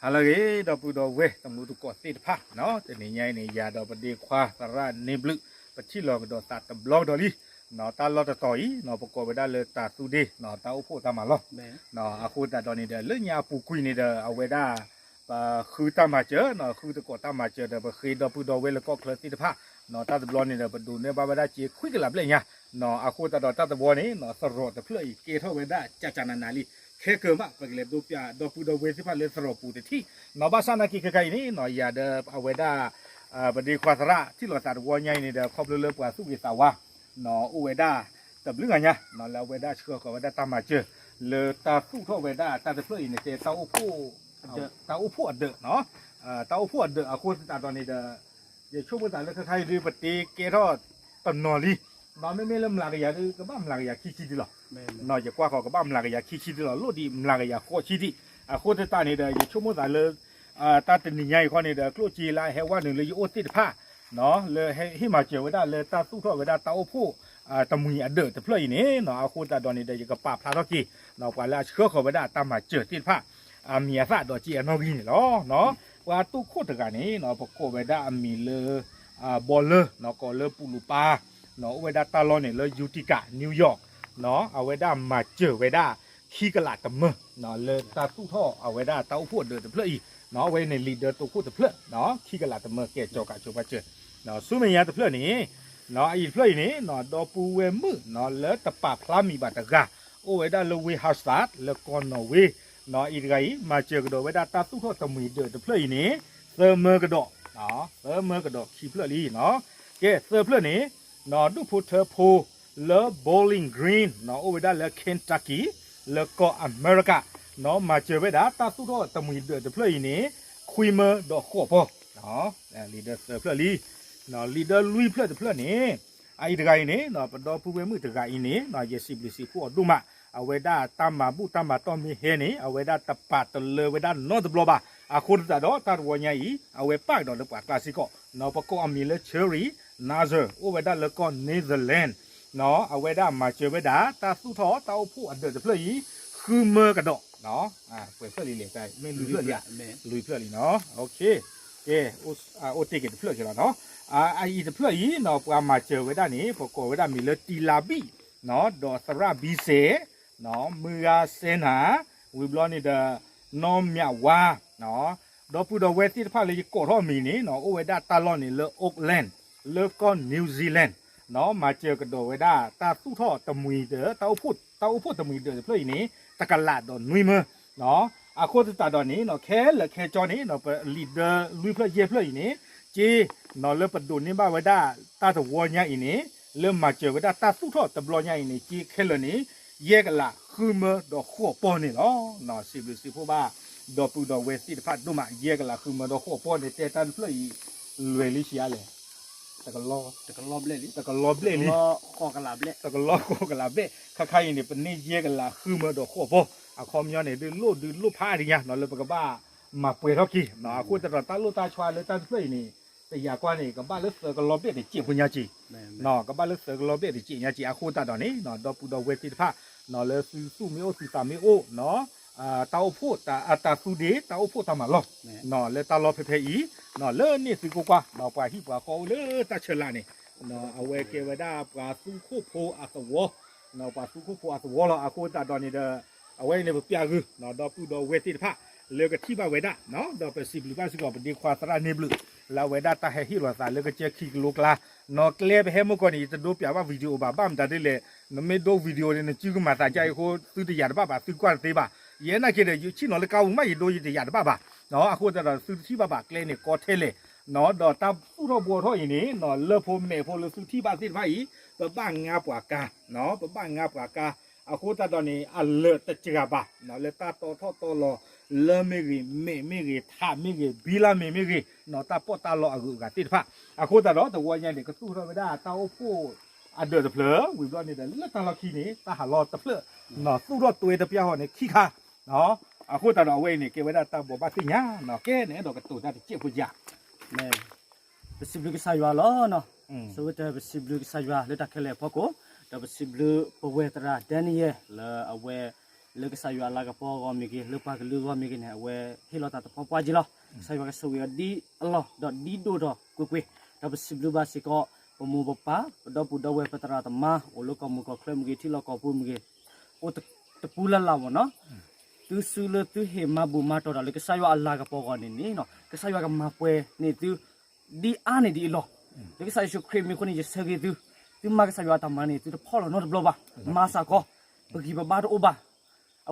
ဟါလၢအဂ့ၤ ဒီပုၢ်ဒီဝဲၢ်တံၤသကိးသ့ၣ်တဖၣ်, တနံၤညါအံၤန့ၣ် ယၤဒီးပဒ့ခွါသရၣ်န့ၢ်ဘျုး ပထံၣ်လိာ်ကဒီးသးတဘျီကဒီးလံ. တၢ်လီၢ်တတီၤအံၤ ပကိးဝဲဒၣ်လၢတၢ်သူၣ်ဒ့ တၢ်အိၣ်ဖှိၣ်တၢ်မၤလီၢ်. အဃိသတးဒီးန့ၣ်ဒီး လၢညါအပူၤကွံာ်န့ၣ်ဒီး အဝဲဒၣ် ပဃုတၢ်မၤစၢၤ, ဃုသကိးတၢ်မၤစၢၤဒီး ပဃ့ဒီပုၢ်ဒီဝဲၢ်လၢကီၢ်ချၢသ့ၣ်တဖၣ်, တၢ်တဘျီန့ၣ်ဒီး ပဒိးန့ၢ်ဘၣ်ဝဲဒၣ်စ့ခွံကလးဘျဲၣ်ညါ. အဃိသတးဒီးတၢ်တဝီန့ၣ် သရိာ်တဖျၢၣ်အံၤ ကဲထီၣ်ဝဲဒၣ်ကကနးနးလံ. ခဲကၢၤမး ပကလဲၤဒိးပျးဒီပုၢ်ဒီဝဲၢ်သ့ၣ်တဖၣ်လၢသရိာ်ပူၤတထံၣ်. ဘၣ်ဆၣ်နာ်က့ခဲခါအံၤန့ၣ် ယၤဒီးအဝဲဒၣ် ပဒ့ခွါသရၣ်ထံၣ်လိာ်သးတဝီညါအံၤန့ၣ်ဒီး ခီဖျိလၢပှၤသူၣ်ဂ့ၤသးဝါ အိၣ်ဝဲဒၣ်တဘျုးဂၤညါ လၢအဝဲဒၣ်ဆှၢဃီၤဝဲဒၣ်တၢ်မၤစၢၤ လၢတၢ်သူၣ်ထီၣ်ဝဲဒၣ်တၢ်တဖျၢၣ်အံၤန့ၣ် တဲတၢ်အိၣ်ဖှိၣ်အဒၢး, တၢ်အိၣ်ဖှိၣ်အဒၢးအဃိသတးဒီးန့ၣ်ဒီး ယဆိကမိၣ်သးလၢခဲခါအံၤဒုး ပတ့ကဲထီၣ်တနီၤလံ. မ့မ့ၢ်လၢမျးကယၤဒုး ကဘၣ်မျးကယၤခံဆံဒံးလီၤ. ယကွၢ်ဃီၤကဘၣ်မျးကယၤခံဆံဒံးလီၤ, လိၣ်ဒံးမျးကယၤဃိးဆံဒံး. အဃိသတးန့ၣ်ဒီး ယဆိကမိၣ်သးလၢ တၢ်တနံၤညါအံၤခီန့ၣ်ဒီး ကျိၣ်စ့လၢအဟဲဝဲနုာ်လၢယအိၣ်သ့ၣ်တဖၣ် လၢဟ့ၣ်မၤစၢၤဝဲဒၣ်လၢတၢ်သူၣ်ထီၣ်ဝဲဒၣ်တၢ်အိၣ်ဖှိၣ်တမှံၤအဒၢးတဖျၢၣ်အံၤန့ၣ် အဃိသတးဒီးန့ၣ်ဒီး ယကပာ်ဖျါထီၣ်က့ၤ ပှၤလၢအဆှၢဃီၤဝဲဒၣ်တၢ်မၤစၢၤသ့ၣ်တဖၣ် အမံၤအသၣ်ဒီးက့အနီၣ်ဂံၢ်န့ၣ်လီၤ. ပှၤတူၢ်ခိၣ်တဂၤန့ၣ် ပကိးဝဲဒၣ်အမံၤလၢ ဘီလၢ ကိးလၢပူၤလူၤပၢ် အိၣ်ဝဲဒၣ်တၢ်လီၢ်န့ၣ်လၢ Utica, New York, အဝဲဒၣ်မၤစၢၤဝဲဒၣ်ခံကလးတမၢ လၢတၢ်သူၣ်ထီၣ်အဝဲဒၣ်တၢ်အိၣ်ဖှိၣ်အဒၢးတဖျၢၣ်အံၤ, အဝဲန့ၣ်လံာ်ဒၢတိခိၣ်တဖျၢၣ် ခံကလးတမၢ ကဲကၠီၤကးဆိပာ်စၢၤ ဆူမဲာ်ညါတဖျၢၣ်န့ၣ် အအံၤတဖျၢၣ်အံၤန့ၣ် ဒီပုၢ်ဝဲၢ်မုၣ်လၢတပာ်ဖျါမံၤဘၣ်တဂၤ အိၣ်ဝဲဒၣ်လၢဝ့ၢ် Hallstatt လၢကီၢ်နီၣ်ဝ့ အံၤတဂၤအံၤ မၤစၢၤကဒီးဝဲဒၣ်တၢ်သူၣ်ထီၣ်တမှံၤဒၢးတဖျၢၣ်အံၤန့ၣ် သၢမၢကဒီး သၢမၢကဒီးခံဖျၢၣ်လံ. ကဲသၢဖျၢၣ်န့ၣ် ဒူၣ်ဖိထၢဖိလၢ Bowling Green အိၣ်ဝဲဒၣ်လၢ Kentucky လၢကီၢ်အမဲရကၤ မၤစၢၤဝဲဒၣ်တၢ်သူၣ်ထီၣ်တမှံၤဒၢးတဖျၢၣ်အံၤန့ၣ် ခွံမၢဒီးဃိးပီၢ် လံာ်ဒၢသၢဖျၢၣ်လံ. လံာ်ဒၢလွံၢ်ဖျၢၣ်တဖျၢၣ်န့ၣ် အအံၤတဂၤအံၤန့ၣ် ပဒီပုၢ်ဝဲၢ်မုၣ်တဂၤအံၤန့ၣ် ယစံးဘျုးစံးဖှိၣ်အီၤဒိၣ်မး အဝဲဒၣ်တၢ်မၤဘူၣ်တၢ်မၤတီၢ်မ့ၢ်ဟဲန့ၣ် အဝဲဒၣ်တပာ်တလၢဝဲဒၣ်နီတဘျီဘၣ်. အဃိသတးဒီးတၢ်တဝီညါအံၤ အဝဲပာ်ကဒီးလၢပှၤကျါစ့ၢ်ကီး ပကိးအမံၤလၢ Cherry Nazar အိၣ်ဝဲဒၣ်လၢကီၢ် Netherlands အဝဲဒၣ်မၤစၢၤဝဲဒၣ် တၢ်သူၣ်ထီၣ်တၢ်အိၣ်ဖှိၣ်အဒၢးတဖျၢၣ်အံၤ ဃုမၢကဒီး ပှဲၤဖျၢၣ်လံလဲၣ် မ့ၢ်လွံၢ်ဖျၢၣ်လံဧါ, လွံၢ်ဖျၢၣ်လံနီၤ. ကဲ အိၣ်တ့ၢ်က့ၤတဖျၢၣ်က့ၤလီၤနီၤ. အအံၤတဖျၢၣ်အံၤနီၤ ပှၤမၤစၢၤဝဲဒၣ်န့ၣ် ပကိးဝဲဒၣ်မံၤလၢ တံလါဘံၣ် ဒီးသရၣ်ဘံစဲး မုၢ်ဂၤစဲနၤ ဝံၤဘျီန့ၣ်ဒီး နီၢ်မၠးဝါ ဒီပုၢ်ဒီဝဲၢ်သ့ၣ်တဖၣ်လၢယကိးထီၣ်အမံၤန့ၣ်နီၤ အိၣ်ဝဲဒၣ်တၢ်လီၢ်န့ၣ်လၢ Oakland လၢကီၢ် New Zealand မၤစၢၤကဒီးဝဲဒၣ် တၢ်သူၣ်ထီၣ်တမှံၤဒၢး တၢ်အိၣ်ဖှိၣ်တမှံၤဒၢးတဖျၢၣ်အံၤန့ၣ် တကလးဒီးနွံမၢ အဃိသတးဒီးန့ၣ်နီၤ ခဲလၢာ်ခဲဆ့န့ၣ်နီၤ ပလံာ်ဒၢလွံၢ်ဖျၢၣ်ယဲၢ်ဖျၢၣ်အံၤန့ၣ် က့နီၤ လၢပဒိးန့ၢ်ဘၣ်ဝဲဒၣ်တၢ်တဝီညါအံၤန့ၣ် လၢမၤစၢၤဝဲဒၣ်တၢ်သူၣ်ထီၣ်တဘျီညါအံၤန့ၣ် က့ခဲလၢာ်န့ၣ် ယဲၢ်ကလးဃုမၢဒီးဃိးပီၢ်န့ၣ်လီၤ. စံးဘျုးစံးဖှိၣ်ဘၣ် ဒီပုၢ်ဒီဝဲၢ်သ့ၣ်တဖၣ်ဒိၣ်မး ယဲၢ်ကလးဃုမၢဒီးဃိးပီၢ်န့ၣ် တဲတၢ်တဖျၢၣ်အံၤ လွဲၢ်လံဆံးအါလဲၣ် တကလီဘျဲၣ်လံ တကလီဃိးကလးဘျဲၣ် ခါခါအံၤန့ၣ် ပန့ၢ်ယဲၢ်ကလးဃုမၢဒီးဃိးပီၢ် အခီပညီန့ၣ် ဒုးလိၣ်ဒုးလိၣ်ဖးဒံးညါနီၤ လၢပကဘၣ်မၤပှဲၤထီၣ်က့ၤ အဃိသတးဒီးတၢ်လိၣ်တၢ်ဆှါလၢတၢ်တဖျၢၣ်အံၤန့ၣ် တယာ်ကွၢ်န့ၣ် ကဘၣ်လၢသၢကလီဘျဲၣ်တစဲးဖိညါက့ၤ ကဘၣ်လၢသၢကလီဘျဲၣ်တစဲးညါက့ၤ အဃိသတးဒီးန့ၣ် ဒီပုၢ်ဒီဝဲၢ်သ့ၣ်တဖၣ် လၢသုသူၣ်မ့ၢ်အိၣ်သုသးမ့ၢ်အိၣ် တၢ်အိၣ်ဖှိၣ် တၢ်သူဒ့ တၢ်အိၣ်ဖှိၣ်တၢ်မၤလီၢ် လၢတၢ်လီၢ်ဖဲဖဲအံၤ လၢန့ၣ်သုကွၢ်ကွၢ် ပှၤဟံၣ်ပှၤဃီအိၣ်လၢတၢ်ဆၢလၢ်န့ၣ် အဝဲကဲဝဲဒၣ်ပှၤသူခိၣ်ဖိအသဝီ ပှၤသူခိၣ်ဖိအသဝီလီၤ. အဃိသတးဒီးန့ၣ်ဒီး အဝဲအံၤန့ၣ် ပပျၢ်ဂုာ် ဒီပုၢ်ဒီဝဲၢ်သ့ၣ်တဖၣ် လၢကထံၣ်ဘၣ်ဝဲဒၣ် ဒီးပစံးဘျုးဘၣ်စ့ၢ်ကီး ပဒ့ခွါသရၣ်န့ၢ်ဘျုး လၢအဝဲဒၣ်တၢ်ဟဲဟ့ၣ်လီၤသးလၢကစၢၢ်ခံကလိကျါ နီၢ်ကျဲပဟဲမုၢ်ကီၢ်န့ၣ် ယတဒိပျးဘၣ် video ဘၣ် ဘၣ်မတၤဒ်လဲၣ် နမ့ၢ်ဒိ video န့ၣ် နစုကမၤသးဒ်အံၤအဃိ သုတယာ်တဘၣ်ဘၣ် သုကွၢ်တသ့ဘၣ်. ယဲနာ်က့ဒီး ယဆ့ၣ်နီၤလၢကါပူၤမး ယဒိယတယာ်တဘၣ်ဘၣ်. အဃိသတးဒီး သုတထံၣ်ဘၣ်ဘၣ်ကျဲန့ၣ် ကီထဲလဲၣ် ဒီးတၢ်သူၣ်ထီၣ်ဘှီထီၣ်အံၤန့ၣ် လၢဖိမဲာ်ဖိလၢသုထံၣ်ဘၣ်သ့ၣ်တဖၣ်အံၤ ပဘၣ်ငါပှၤကါ ပဘၣ်ငါပှၤကါ အဃိသတးဒီးန့ၣ် အလၢာ်တစှၤဘၣ် လၢတၢ်တီထီၣ်တီလီၤ လၢမ့ၢ်ဂ့ၤ မဲးမ့ၢ်ဂ့ၤ ထးမ့ၢ်ဂ့ၤ ဘံလါမ့ၢ်မ့ၢ်ဂ့ၤ တၢ်ပီးတၢ်လီအဂုၤအဂၤသ့ၣ်တဖၣ် အဃိသတးဒီး တဝီညါန့ၣ် ကသူၣ်ထီၣ်ဝဲဒၣ်တၢ်အိၣ်ဖှိၣ်အဒၢးတဖျၢၣ် ဝံၤဘျီန့ၣ်ဒီး လၢတၢ်လီၢ်ခံန့ၣ် တၢ်ဟးလီၤတဖျၢၣ် သူၣ်ထီၣ်တွဲတပျၢ်ဃီန့ၣ်ခံခါ အဃိသတးဒီး အဝဲအံၤန့ၣ် ကဲဝဲဒၣ်တၢ်ဘိးဘၣ်သ့ၣ်ညါ ကဲန့ၣ်အဲၣ်ဒိးကတိၤတၢ်တစဲးဖိယၤ ပစံးဘျုးကစၢ်ယွၤလီၤ. ဆိကတၢၢ် ပစံးဘျုးကစၢ်ယွၤလၢတၢ်ခဲလၢာ်အဖီခိၣ်, ဒီးပစံးဘျုးပဝဲၢ်သရၣ် Daniel လၢအဝဲ လၢကစၢ်ယွၤအလၤကပီၤအဂီၢ်မ့ၢ်ဂ့ၤ, လၢပှၤကလုာ်အဂီၢ်မ့ၢ်ဂ့ၤန့ၣ် အဝဲဟ့ၣ်လီၤတၢ်တဖၣ်ပှၢ်က့ၤလီၤ. ကစၢ်ယွၤကဆိၣ်ဂ့ၤအီၤဒ်အလီၢ် ဒီးဒ်ဒိၣ်ထီၣ်ကွ့ၢ်ကွ့ၢ်, ဒီးပစံးဘျုးဘၣ်စ့ၢ်ကီး ပမိၢ်ပပၢ် ပဒီပုၢ်ဒီဝဲၢ် ပသရၣ်သမါ အိၣ်လၢကီၢ်မုၢ်ကီၢ်ချၢမ့ၢ်ဂ့ၤ, ထံလီၢ်ကီၢ်ပူၤမ့ၢ်ဂ့ၤ, အိၣ်တပူၤလၢ်လၢ်မ့ၢ်နီၤ, သုစုလၢသုဟ့ၣ်မၤဘူၣ်မၤတီၢ်တၢ်လၢကစၢ်ယွၤအလၤကပီၤအဂီၢ်န့ၣ်န့ၣ် ကစၢ်ယွၤကမၤပှဲၤန့ၢ်သု ဒ်အါန့ၢ်ဒ်အလီၢ်, လၢကစၢ်ယ့ၣ်ၡူးခရံာ်မံၤအဃိန့ၣ် ယဆၢဂ့ၤသု, သုမၤကစၢ်ယွၤအတၢ်မၤန့ၣ် သုတဖီၣ်လီၤနီတဘျီဘၣ်, မၤစ့ၢ်ကီး, ပဂံၢ်ပဘါတအိၣ်ဘၣ်.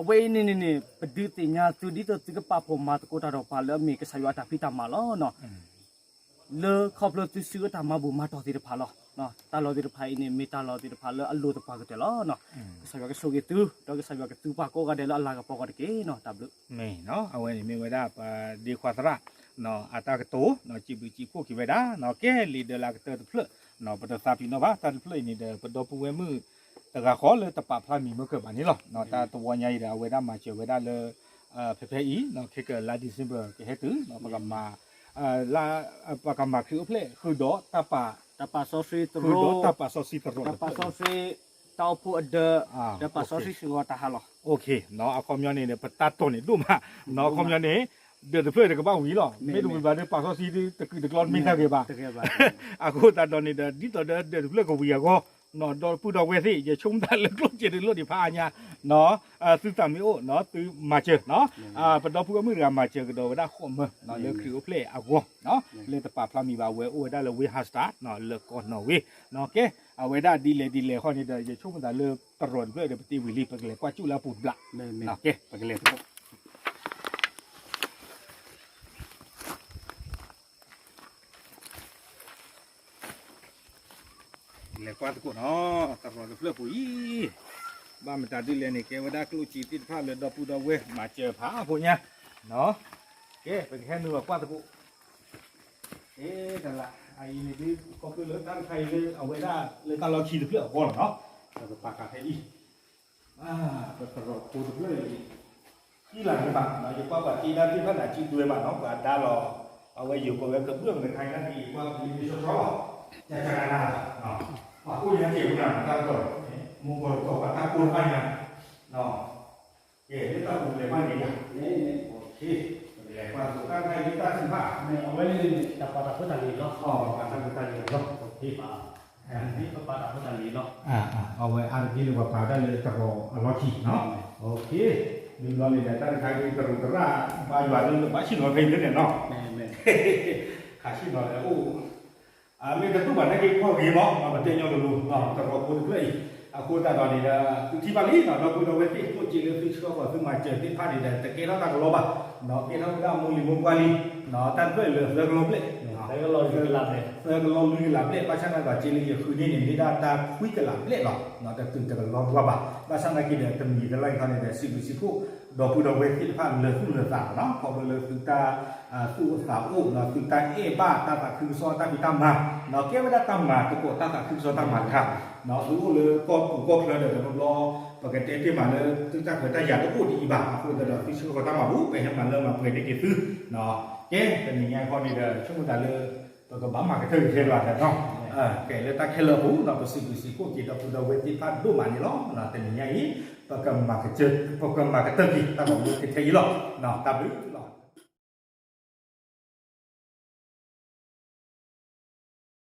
အဝဲအံၤန့ၣ်န့ၣ်န့ၣ် ပဒုးသ့ၣ်ညါသုဒ်သိးသုကပာ်ဖှိၣ်မၤသကိးတၢ်ဒီးပှၤလၢအမ့ၢ်ကစၢ်ယွၤအတၢ်ဖံးတၢ်မၤလီၤ. လၢခီဖျိသုစုအတၢ်မၤဘူၣ်မၤတီၢ်သ့ၣ်တဖၣ်လီၤ. တၢ်လီၢ်သ့ၣ်တဖၣ်အံၤန့ၣ် မ့ၢ်တၢ်လီၢ်သ့ၣ်တဖၣ်လၢအလိၣ်သပှၢ်ကတၢၢ်လီၤ. ကစၢ်ယွၤကဆိၣ်ဂ့ၤသု, ဒီးကစၢ်ယွၤကသူပှၤကိးဂၤဒဲးလၢအလၤကပီၤအဂီၢ်တက့ၢ်. တၢ်ဘျုး မ့ၢ်နီၤ, အဝဲန့ၣ်မ့ၢ်ဝဲဒၣ်ပဒ့ခွါသရၣ် အတၢ်ကတိၤ စံးဘျုးစံးဖှိၣ်က့ၤဝဲဒၣ်, ကဲလံာ်ဒၢးလၢအကတၢၢ်တဖျၢၣ် ပတသးပ့ၤနီၣ်ဘၣ်, တၢ်တဖျၢၣ်အံၤန့ၣ်ဒီး ပဒီပုၢ်ဝဲၢ်မုၣ်တဂၤဃီလၢတပာ်ဖျါမံၤမ့ၢ်ကၢၢ်ဘၣ်န့ၣ်လီၤ. တၢ်တဝီညါအံၤဒီး အဝဲဒၣ်မၤစၢၤဝဲဒၣ်လၢ ဖဲဖဲအံၤ ခဲကလါ December ကဟဲတုၤ ပကမၤ လၢ ပကမၤခရံာ်အိၣ်ဖျဲၣ် ဃုာ်ဒီးတၢ်ပာ် တၢ်ပာ်စီဆှံသရိာ်, ဃုာ်ဒီးတၢ်ပာ်စီဆှံသရိာ်, တၢ်ပာ်စီဆှံ တၢ်အိၣ်ဖှိၣ်အဒၢး, တၢ်ပာ်စီဆှံစ့ၢ်ကီးတၢ်ဟးလီၤ. အခီပညီန့ၣ်ဒီး ပတၢ်တိာ်န့ၣ်ဒိၣ်မး, အခီပညီန့ၣ် ဒၢးတဖျၢၣ်တကဘၣ်ဝံၤလီၤ, မ့ၢ်တဝံၤဘၣ်ဒီး ပာ်စီဆှံတကုာ်တကျီမ့ၢ်တၢ်ဂ့ၤဘၣ်. အဃိသတးဒီးန့ၣ်ဒီး ဒ်သိးဒီးဒၢးတဖျၢၣ်ကဝံၤအဂီၢ် ဒီပုၢ်ဒီဝဲၢ်သ့ၣ် ယဆိကမိၣ်တၢ်လၢကျိၣ်စ့တလိၣ်ဒံးဖးအါညါ သုသးမ့ၢ်အိၣ် သုမၤစၢၤ, ပဒီပုၢ်ဝဲၢ်မုၣ်တဂၤမၤစၢၤကဒီးဝဲဒၣ်ဃိးမၢ လၢခရံာ်အိၣ်ဖျဲၣ်အဂီၢ်, လၢတပာ်ဖျါမံၤဘၣ် အဝဲအိၣ်ဝဲဒၣ်လၢ West Hampstead လၢကီၢ်နီၣ်ဝ့, ကဲ အဝဲဒၣ်ဒ်လဲၣ်ဒ်လဲၣ်ဃီန့ၣ်ဒီး ယဆိကမိၣ်သးလၢသရိာ်တဖျၢၣ်ဒီး ပတ့ဝံၤလံ ပကလဲၤကွၢ်စူၣ်လၢအပူၤတဘျီ, ကဲ ပကလဲၤသကိး လဲၤကွၢ်သကိးနီၤ, သရိာ်တဖျၢၣ်ပူၤအံၤ, ဘၣ်မတၤဒ်လဲၣ်န့ၣ် ကဲဝဲဒၣ်ကျိၣ်စ့သ့ၣ်တဖၣ်လၢဒီပုၢ်ဒီဝဲၢ်မၤစၢၤဖးအါဖိညါ, ကဲ ပကဟဲနုာ်လီၤကွၢ်သကိး, ကဲတလး အအံၤန့ၣ်ဒ် ခီဖျိလၢတၢ်တခါအံၤလၢ အဝဲဒၣ်လၢတၢ်လီၢ်ခံတဖျၢၣ်အဂီၢ်လီၤနီၤ, ပကပာ်ဃာ်ဖဲအံၤ ပသရိာ်ဖိတဖျၢၣ်အံၤ သံလၢ်န့ၣ်ဘၣ်, ယကွၢ်ပှၤတ့ဒၣ်သ့ၣ်တဖၣ်န့ၣ် အစုဒွဲဘၣ်နီၤ, ပှၤဒါလီၤ အဝဲယိၤကီးဝဲကဘျၢၣ်မနုၤခါအံၤ ယကွၢ်ပလံၤတဆီဆီလီၤ, ကကနၤလီၤ, ပှၤကိးညါကဲဝဲဒၣ်တၢ်ကီၢ်, မူကီၢ်တကီၢ်ပှၤတၢ်ကိးတဖၣ်ညါ, ကဲလၢတၢ်ပူၤလဲၤဘၣ်န့ၣ်ယၤ, လဲၤကွၢ်သကိးတၢ်တခါအံၤလၢတၢ်ထုကဖၣ်, အဝဲန့ၣ်န့ၣ် တၢ်ပာ်တၢ်ဖိတၢ်လံၤလီၤ, ပာ်တၢ်ဖိတၢ်လံၤလီၤ, ပာ်တၢ်ဖိတၢ်လံၤလီၤ, အဝဲအါတက့ၢ်န့ၣ် ပှၤပာ်ဝဲဒၣ်လၢသရိာ်အလီၢ်ခံနီၤ, မ့ၢ်ဘျီန့ၣ်ဒီး တၢ်တခါအံၤသရိာ်သရၣ် ဘါယွၤလၢဘၣ်ဆ့ၣ်နီၤဖဲအံၤန့ၣ်နီၤ, ခးဆ့ၣ်နီၤလၢအိၣ် မ့ၢ်တတူၢ်ဘၣ်နာ်က့ခီၣ်ဂ့ၤမး ပတဲညီလိၤလိၤ သရိာ်ဖိတဖျၢၣ်အံၤ, အဃိသတးဒီးန့ၣ်ဒီး သုထံၣ်ဘၣ်လံနီၤ ဒီပုၢ်ဒီဝဲၢ်သ့ၣ် အိၣ်စ့လၢသုဆှၢဃီၤသုမၤစၢၤသ့ၣ်တဖၣ်န့ၣ်ဒီး တကဲထီၣ်တၢ်ကလီဘၣ်, ကဲထီၣ်ဝဲဒၣ်မိၢ်လံၤမိၢ်ပှၢ်လံ, တၢ်တဖျၢၣ်လၢသၢကလီဘျဲၣ်, သၢကလီလွံၢ်ကလးဘျဲၣ်, ဘၣ်ဆၣ်သနာ်က့လၢယဃုန့ၢ်န့ၣ် မ့ၢ်ဒၣ်တၢ်ခွံကလးဘျဲၣ်လီၤ, တတုၤတကလီဘၣ်, ဘၣ်ဆၣ်သနာ်က့ဒီး တမံၤတလါအံၤခီန့ၣ်ဒီး စံးဘျုးစံးဖှိၣ် ဒီပုၢ်ဒီဝဲၢ်သ့ၣ်တဖၣ်လၢသူၣ်လၢသးနီၤ, ခီဖျိလၢသုတၢ်သူၣ်အိၣ်သးအိၣ်နီၤ, သုတၢ်အဲၣ်ဘၣ်တၢ်သးခုကစီၣ်တၢ်ဖံးတၢ်မၤ, ကဲဝဲဒၣ်တၢ်မၤသကိးတၢ်သးခုကစီၣ်တၢ်မၤတခါ, သုအိၣ်လၢကီၢ်ပူၤကီၢ်ချၢဒီး တဘျီဘျီ ပကတဲတ့ၢ်မးလၢသုတၢ်ခွဲးတၢ်ယာ်တအိၣ်ဒ်အံၤဘၣ်, အဃိသတးဒီး သုဆှၢဃီၤတၢ်မၤဘူၣ် ပဟဲမၤလၢမၤပှဲၤန့ၢ်က့ၤသု, ကဲ တနံၤညါအံၤခီန့ၣ်ဒီး ဆိကမိၣ်သးလၢ ပကဘၣ်မၤကတၢၢ်က့ၤခဲလၢာ်နီၤ, ကဲလၢတၢ်ခဲလၢာ်အပူၤနီၤ ပစံးဘျုးစံးဖှိၣ်က့ၤဒီပုၢ်ဒီဝဲၢ်သ့ၣ်တဖၣ်ဒိၣ်မးန့ၣ်လီၤ, တနံၤညါအံၤ ပကမၤကတၢၢ် ပကမၤကတၢၢ်က့ၤတၢ်ဒီးလၢခဲခဲအံၤလီၤ, တၢ်ဘျုး